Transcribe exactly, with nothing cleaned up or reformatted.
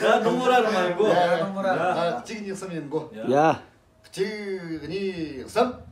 ཡ། འབྲོང་མོ་ར་ར་མ་ཡིན་གོ། ཡ། འབྲོང་མོ་ར། ཡ། ཡ། གཅིག་གཉིས་གསུམ་ཡིན་གོ། ཡ། ཡ། གཅིག་གཉིས་གསུམ།